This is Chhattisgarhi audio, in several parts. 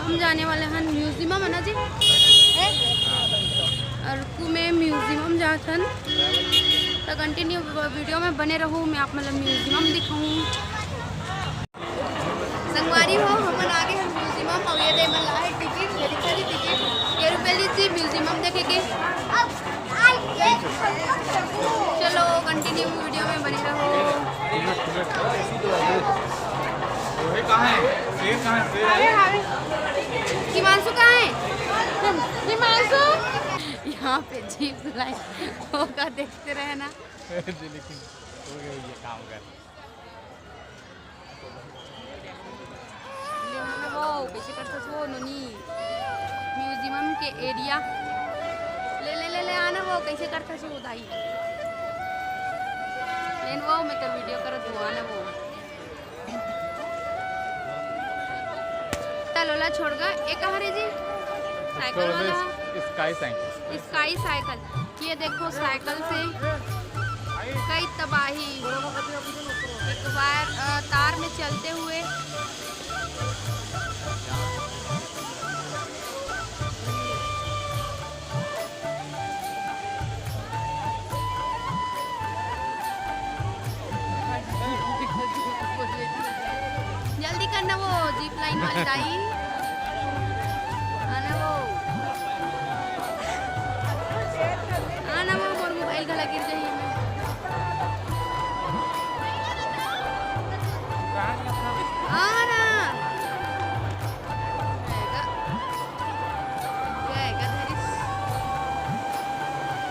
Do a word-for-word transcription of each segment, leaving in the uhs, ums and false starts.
हम जाने वाले हन म्यूजियम, है ना जी? अरकू में म्यूजियम जात हन, तो कंटिन्यू वीडियो में बने रहू। मैं आप मतलब म्यूजियम दिखाऊँ। संगवारी हो, हमन आगे हन म्यूजियम, अउ ये दे मन ला हे टिकट, ये लिखा जी टिकट, ये रुपये ली जी म्यूजियम देखे के। चलो, कंटिन्यू वीडियो में बने रहो। कहाँ है? शेर कहाँ है? शेर? हिमांशु कहाँ है? हिमांशु। यहाँ पे जीप लाइन होगा, देखते रहना। लेकिन हो गया ये काम कर। ले आना वो, कैसे करथस वो नोनी? म्यूजियम के एरिया। ले, ले, ले, ले आना वो, कैसे करथस वो दाई? लेन वो, मैं कर वीडियो करत हूँ, आना वो। चल, ओला छोड़ गा। ए कहाँ रे जी? साइकिल वाला। Sky cycle. Sky cycle. ये देखो, साइकिल से कई तबाही। एक वायर, अ, तार में चलते हुए। जल्दी करना वो जीप लाइन वाली दाई। आना वो। आना वो, मोर मोबाइल घला गिर जाही। आना। जाएगा। जाएगा धरिस।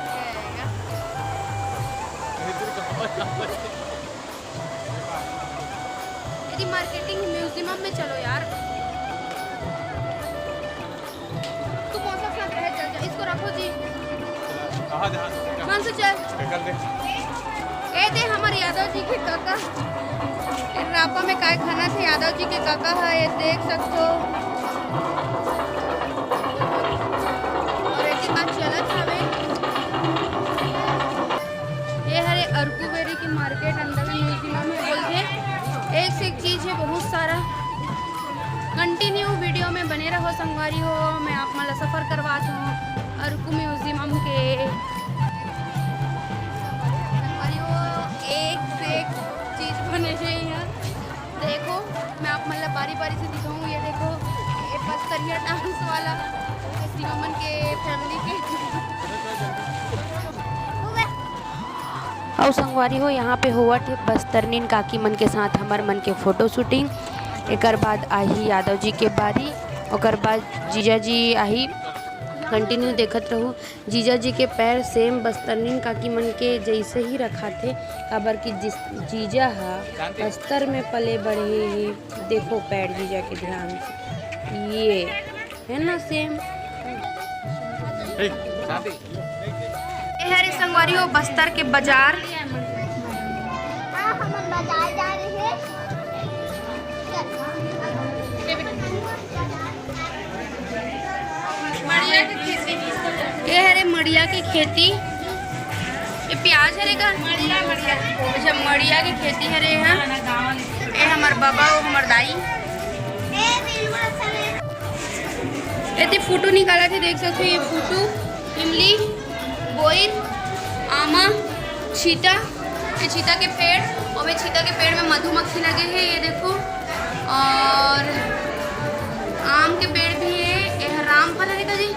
जाएगा। यदि मार्केटिंग म्यूजियम में चलो यार। तू कौन सा फ्लैट रहे, चल जा, इसको रखो जी। कहाँ ध्यान? हिमांशु चल। निकल दे। ए दे हमर यादव जी के काका। ए रापा में काय खाना थे यादव जी के काका है, ये देख सकते हो। और एक बात चलत हवे। ये हरे अरकू बेरी के मार्केट अंदर में म्यूजियम में बोलथे। एक से एक चीज है, बहुत सारा। कंटिन्यू वीडियो में बने रहो संगवारी हो, मैं आप मन ला सफर करवात हूँ अरकू म्यूजियम के। संगवारी हो, एक से एक चीज बने हे यहाँ। देखो, मैं आप मन ला बारी बारी से दिखाऊँ। ये देखो, ये बस्तरिया डांस वाला, सीमा मन के फैमिली के। अउ संगवारी हो, यहाँ पे होवत हे बस्तरनीन काकी मन के साथ हमर मन के फोटो शूटिंग। एकर बाद आही यादव जी के बारी, ओकर बाद जीजा जी आही। कंटिन्यू देखत रहू। जीजा जी के पैर सेम बस्तरनीन काकी मन के जैसे ही रखाथे, काबर कि जिस जीजा हा बस्तर में पले बढ़े हे। देखो पैर जीजा के ध्यान से, ये है ना सेम। ए हरे संगवारी हो बस्तर के बाजार। हाँ, हमन बाजार जा रहे हैं। ये हरे मड़िया के खेती। ये प्याज हरे का? अच्छा, मड़िया के खेती हरे यहाँ। ये हमर बाबा, वो हमर दाई। एती फुटू निकालत हे, देख सकते हो, ये फुटू, इमली, बोइर, आमा, छीटा, ये छीटा के पेड़, और ये छीटा के पेड़ में मधुमक्खी लगे हैं, ये देखो, और आम के पेड़ भी है, ये रामफल है का जी।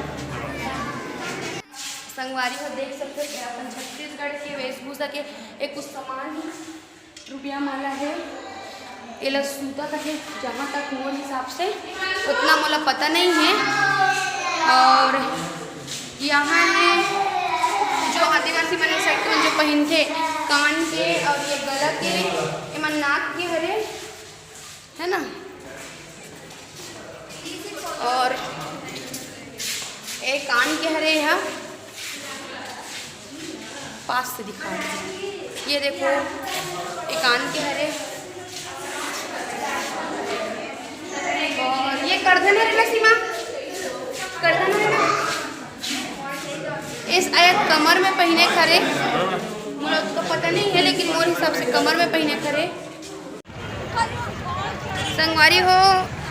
संगवारी हो देख सकते हो, ये अपन छत्तीसगढ़ के वेशभूषा के एक कुछ सामान है। रुपया माला है, एला सूता कथे, जहाँ तक मोर हिसाब से उतना मोला पता नहीं है। और यहाँ है जो आदिवासी मन शक्ति मन जो पहिनथे कान के और ये गला के, एमन नाक के हरे, है ना। और एक कान के हरे यहाँ पास से दिखा, ये देखो, एक कान के हरे और ये करधन हरे ना सीमा, करधन हरे ना। इस आयत कमर में पहिने खरे, मोला तो पता नहीं है, लेकिन मोर हिसाब से कमर में पहिने खरे। संगवारी हो,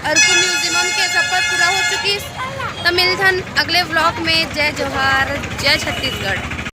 अरकू म्यूजियम के सफर पूरा हो चुकिस। त मिलथन अगले व्लॉग में। जय जोहार, जय छत्तीसगढ़।